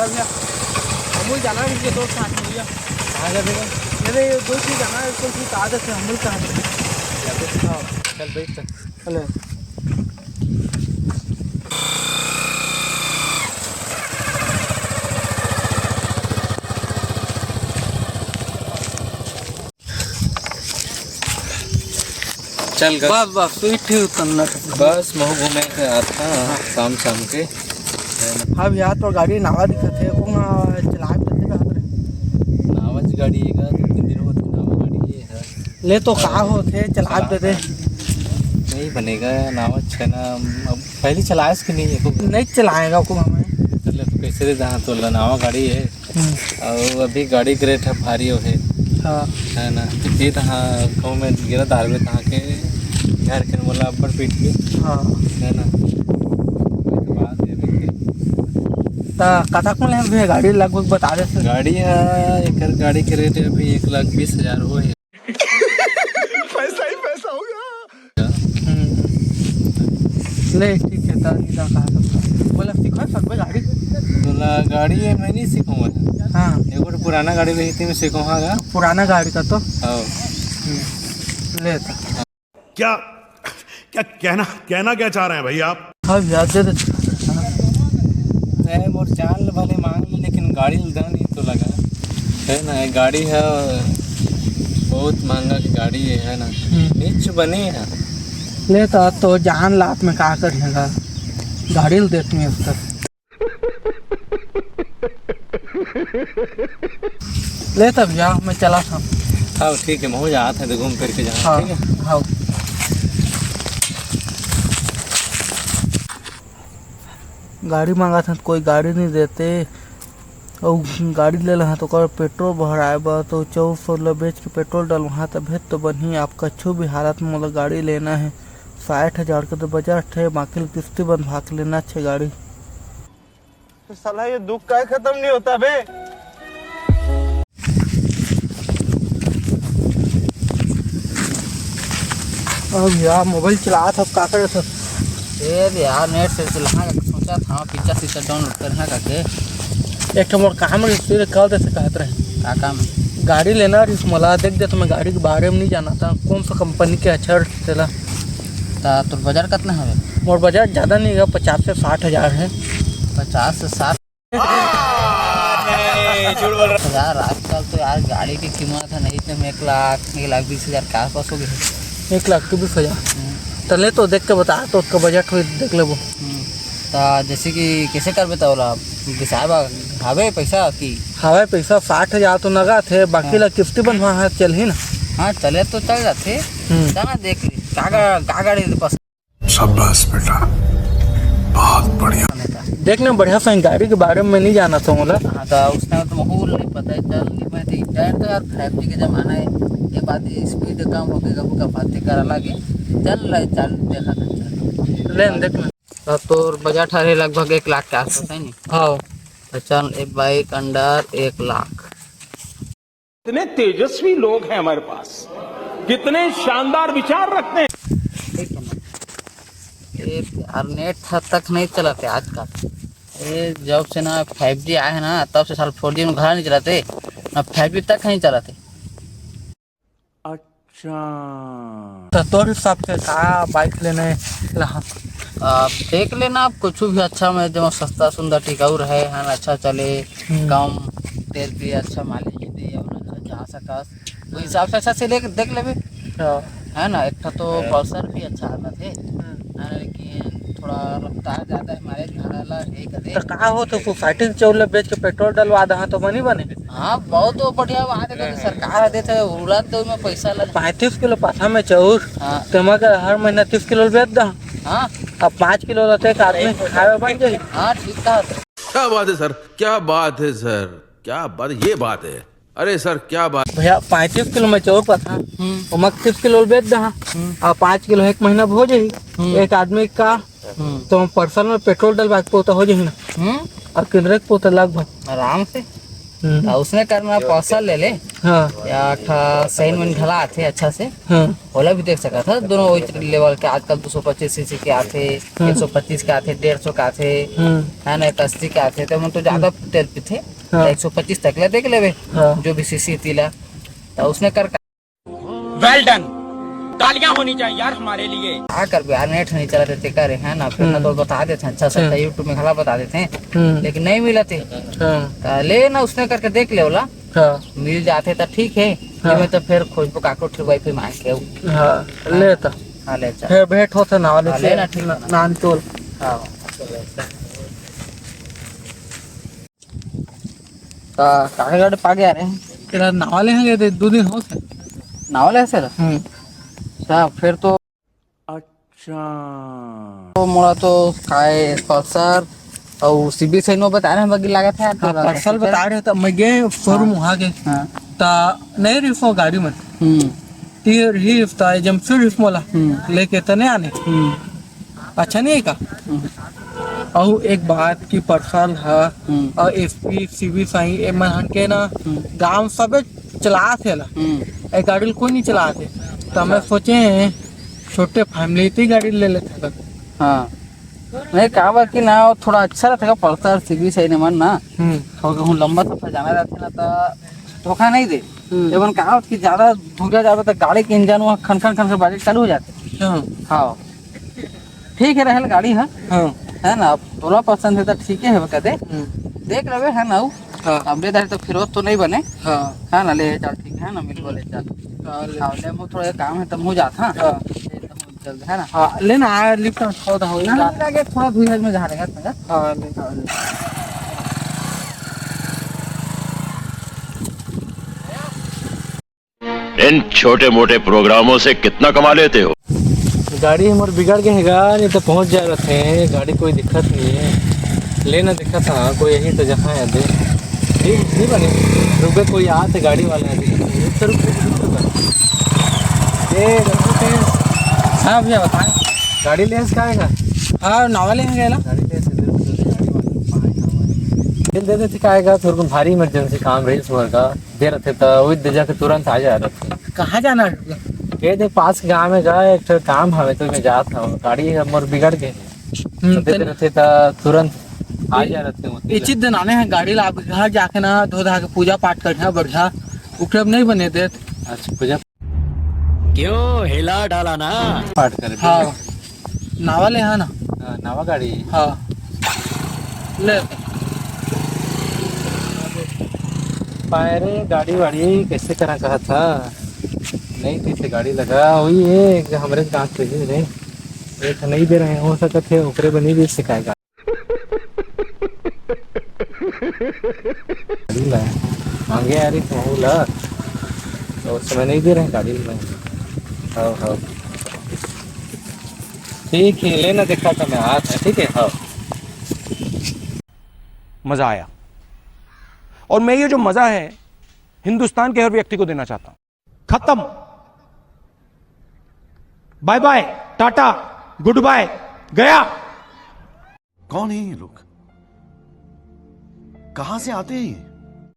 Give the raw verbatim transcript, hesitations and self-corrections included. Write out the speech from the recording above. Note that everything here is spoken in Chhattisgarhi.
भैया, हम लोग जाना है इनके दोस्त साथ में भैया। कहाँ जाते हैं? अरे, ये दोस्त ही जाना है, इसको फिर कहा देते हैं, हम लोग कहाँ देते हैं? चल बैठ। चले। चल गा। बस, बस, स्वीट ही उतरना था। बस, महू घूमे के आता शाम शाम के। अब यार तो गाड़ी नावा दिखत हे, को ना चलाए तो थे कहत रहे। नावा च गाड़ी हे का, दो तीन दिन होत हे नावा गाड़ी हे। ले तो का होत हे, चलाए तो दे। नहीं बनेगा, नावा च हे ना, अब पहली चलाएस कि नहीं हे को? नहीं चलाएगा को हमें। चल, तो कैसे दे जहाँ तो नावा गाड़ी हे। हम्म। अउ अभी गाड़ी के रेट ह भारी ओहे। हाँ। है ना? तो ये तहाँ कहूँ मैं गिरा दारबे तहाँ के घर के मोला अब्बड़ पीट के। हाँ। है ना? ओके बाद ये भी के। ता कतक में लेहे गाड़ी लगभग बता दे सर। गाड़ी ह, एकर गाड़ी के रेट अभी एक लाख बीस हजार होहे। पैसा ही पैसा होगा। हम्म। ले, ठीक हे, त इधर कहा सकता। बोला, सिखा सकबे गाड़ी? बोला, गाड़ी ये मैं नहीं सीखूंगा। हाँ। एगो तो पुराना गाड़ी रही थी, मैं सीखूंगा। पुराना गाड़ी का तो? हाँ। हम्म। ले तो। क्या, क्या कहना, कहना क्या चाह रहे हैं भाई आप? हाँ, ब्याज दे दे। ए, मोर जान ले भले मांग ले, लेकिन गाड़ी ले दे नहीं तो लगा। है ना, ये गाड़ी ह बहुत महंगा के गाड़ी हे, है ना? हम्म। नीच बने हे। ले तो, तो जान लात में का करेगा? गाड़ी ले देत में उसका। ले तब जा, मैं चला था। हाँ, ठीक हे, महू जात हे, तो घूम फिर के जाना, हाँ, ठीक हे? हाँ। गाड़ी मांगा था, कोई गाड़ी नहीं देते। अउ गाड़ी ले लहा तो ओकर पेट्रोल भराए बर, तो चौदह सौ ल बेच के पेट्रोल डलवाहा, तभे तो बनही। आप कछु भी हालत में मोला गाड़ी लेना हे। साठ हजार के तो बजट हे, बाकी ल किस्ती बंधवा के लेना छे गाड़ी। तो साला ये दुख का खत्म नहीं होता बे। अब यार मोबाइल चलात हव, का करत हव? ए यार, नेट से चलाहा का सोचा था, पिक्चर सिक्चर डाउनलोड करना करके। एक ठो मोर काम रहिस, तेरे कल देसे कहत रहे। का काम हे? गाड़ी लेना रहिस मोला, देख दे तो मैं गाड़ी के बारे में नहीं जाना था, कौन सा कंपनी के अच्छा तेला। ता तोर बजट कितना हवे? मोर बजट ज्यादा नहीं हे, पचास से साठ हजार हे। पचास से साठ? नहीं, झूठ बोल रहा। यार, आजकल तो यार गाड़ी की कीमत है नहीं तो एक लाख, एक लाख बीस हजार के आसपास हो गए। एक लाख के बीस हजार। हम्म। तले तो देख के बता, तो उसका बजट हो देख लेबो। हम्म। ता जैसे कि कैसे करबे तो ओला बिसाए बा हवे पैसा की? हवे पैसा साठ हजार तो नगद हे, बाकी हाँ। ला किस्ती बनवा है, चलही ना? हाँ, चले तो चल जाते। हम्म। जाना देख ले, का गा-, का गाड़ी पसंद शाबाश बेटा, बहुत बढ़िया। देख ना, बढ़िया सही गाड़ी के बारे में नहीं जाना था मोला। हाँ, तो उसने तो महू नहीं पता है, चल नहीं पाते। इधर तो यार फाइव जी के जमाना है, ये बात ये स्पीड कम हो गई, कभी का बातें कर अलग है। चल ले, चल देखा था, चल। ले न देख ना। तो तोर बजट हरे लगभग एक लाख के आसपास है नहीं? हाँ। तो चल, एक बाइक अंडर एक लाख। कितने तेजस्वी लोग हैं हमारे पास, कितने शानदार विचार रखते हैं। ए यार, नेट ह तक नहीं चलाते आजकल। ए, जब से ना फाइव जी आए है ना, तब से साल फोर जी में घर नहीं चलाते, ना फाइव जी तक नहीं चलाते। अच्छा। तो तोर हिसाब से का बाइक लेने रहा? आप देख लेना, आप कुछ भी अच्छा में जो सस्ता सुंदर टिकाऊ रहे, है ना, अच्छा चले, हम्म। कम तेल पिए, अच्छा माइलेज दे, और अच्छा जा सकस, वो हिसाब से अच्छा से लेके देख लेबे। हाँ। है ना, एक ठो तो हाँ। पल्सर भी अच्छा आता थे, हम्म। है ना, लेकिन थोड़ा रफ्तार ज्यादा है, माइलेज घाटा ला, यही करे। तो का हो, तो सोसाइटी के चौले बेच के पेट्रोल डलवा दहा तो बनी बने? हाँ, बहुत वो बढ़िया बात है, तो सरकार देते उड़ा तो में पैसा लग। पैंतीस किलो पाथा में चाउर, हाँ। तेमा के हर महीना तीस किलो बेच दहा। हाँ। अब पाँच किलो रहते एक आदमी खावे बन जाई। हाँ, ठीक था। क्या बात है सर, क्या बात है सर, क्या बात, ये बात है। अरे सर, क्या बात। भैया, पैंतीस किलो में चाउर पाथा, हम्म। ओमा तीस किलो बेच दहा। हम्म। अब पाँच किलो एक महीना हो जाई। हम्म। एक आदमी का हम्म। तो पर्सन में पेट्रोल डलवा के पोता हो जाही ना। हम्म। और किनरे के पोता लगभग। आराम से। हम्म। त उसने कर में पल्सर ले ले। हाँ। या ठा सही में ढला आथे अच्छा से। हाँ। ओला भी देख सकत हस, दोनों वही लेवल के, आजकल दो सौ पच्चीस सीसी के आथे, हाँ। एक सौ पच्चीस के आथे, डेढ़ सौ के आथे, हाँ। है ना, एक अस्सी के आथे, त मन तो ज्यादा हम्म। तेल पीथे, हाँ। त एक सौ पच्चीस तक ले देख लेबे, हाँ। जो भी सीसी तिला, त उसने कर Well done। तालियां होनी चाहिए यार हमारे लिए। का करबे यार, नेट नहीं चलत हे, तेकर हे ना, फिर ना हम्म। तो बता देथे, अच्छा से हम्म। YouTube में घला बता देथे, हम्म। लेकिन नहीं मिलत हे। हाँ। त ले ना, उसने करके देख ले ओला। हाँ। मिल जाथे त ठीक हे, हाँ। नहीं तो फिर खोजबो काको ठे वाईफाई मांग के। हाँ, ले त। हाँ, ले चल। फिर भेंट होथे ना वाले हाँ, से, ले ना, ठीक हे ना। नानतोल। हाँ। त काका गाड़ी पागे आ रहे हैं। तेरा नावा ले हैं, दो दिन हो से। नावा ले से? हम्म। त फिर तो अच्छा। तो मोला तो काय पल्सर अउ सीबी सही में बता रहे हैं, बगी लागत हे यार, हाँ, तोला पल्सर बता रहे हो, त मैं गे शोरूम हाँ। वहाँ के। हाँ। त नहीं रिफो गाड़ी में। हम्म। तीर रिफ त जमशेद रिफ मोला। हम्म। लेके त नहीं आने। हम्म। अच्छा नहीं है का? हम्म। अउ एक बात कि पल्सर ह, हम्म। अउ एसपी, सीबी सही, ए मन हन के ना, हम्म। गांव सबे चलात हे ला। हम्म। ए गाड़ी ल कोई नहीं चलात हे। त मैं हाँ। सोचे हैं, छोटे फैमिली ती गाड़ी ले लेथे का। हाँ। नहीं, काबर कि ना, वो थोड़ा अच्छा रहथे का, पल्सर, सीबी सही नहीं मन ना। हम्म। थोड़ा कहूँ लंबा सफर जाना रहथे ना, त धोखा नहीं दे। हम्म। एमन का होत कि ज्यादा धुंधा जाबे त गाड़ी के इंजन वो खन खन खन खन बाजे चालू हो जाथे। हाँ। हाँ। ठीक हे, रहल गाड़ी ह। हाँ। है ना, अब तोला पसंद हे त ठीक हे, कदे हम्म। देख लेबे, है ना, उ। हाँ। अब ले दारी तो फिरोज तो नहीं बने। हाँ। है ना, ले चल, ठीक हे ना, मिलबो, ले चल। हाँ, ले। हाँ, ले, मोर थोड़ा काम हे, त मैं जात हँव। हाँ। ले, त मैं चल, है ना? हाँ, ले ना, आ, लिफ्ट में छोड़ दो, ना, ना। लगे, थोड़ा धुई में झाड़ेगा, संगत। हाँ, ले। हाँ, ले। इन छोटे मोटे प्रोग्रामों से कितना कमा लेते हो? गाड़ी हमर बिगड़ गए हे गा, नहीं तो पहुंच जाए रहते। गाड़ी कोई दिक्कत नहीं है, लेना दिक्कत, हाँ, कोई यही तो जहाँ है दे। ठीक, नहीं बने, रुक गए, कोई आते गाड़ी वाला है, रुक, रुक, रुक, रुक। ए, रुक, रुक, रुक। हाँ भैया, बताएं। गाड़ी ले का आएगा? हाँ, नावा ले गए ना। गाड़ी ले से दे, दे, दे, गाड़ी वाला। दे, दे, दे, का आएगा, थोड़ा भारी इमरजेंसी काम रही सुबह का। दे रथे त वही दे जाके तुरंत आ जा रथे। कहाँ जाना है? ये देख पास के गाँव में गा, एक ठो काम हवे तो मैं जात हँव, गाड़ी हमर बिगड़ गए। हम्म, तो दे तन- रथे त तुरंत आ जा रथे। इचित दिन आने हैं गाड़ी ला, घर जाके ना धो धा के पूजा पाठ करना बढ़िया, उकरब नहीं बने देत। अच्छा, पूजा क्यों हिला डाला ना? पाठ करे। हाँ। नावा ले हा ना? हाँ, नावा गाड़ी। हाँ। ले। पाए रे, गाड़ी वाड़ी कैसे करा कहा था? नहीं, कैसे गाड़ी लगा? वही है, एक हमरे गाँव से ही नहीं। एक नहीं दे रहे, हो सकत हे, ओकरे बनी भी सिखाएगा। गाड़ी ला। मांगे यार, एक महू ला। तो उस समय नहीं दे रहे गाड़ी में। हाँ, हाँ। ठीक है, लेना देखा था मैं हाथ में, ठीक है? हाँ। मजा आया। और मैं ये जो मजा है, हिंदुस्तान के हर व्यक्ति को देना चाहता हूं। खत्म। बाय बाय, टाटा, गुड बाय, गया। कौन है ये लोग? कहां से आते हैं ये?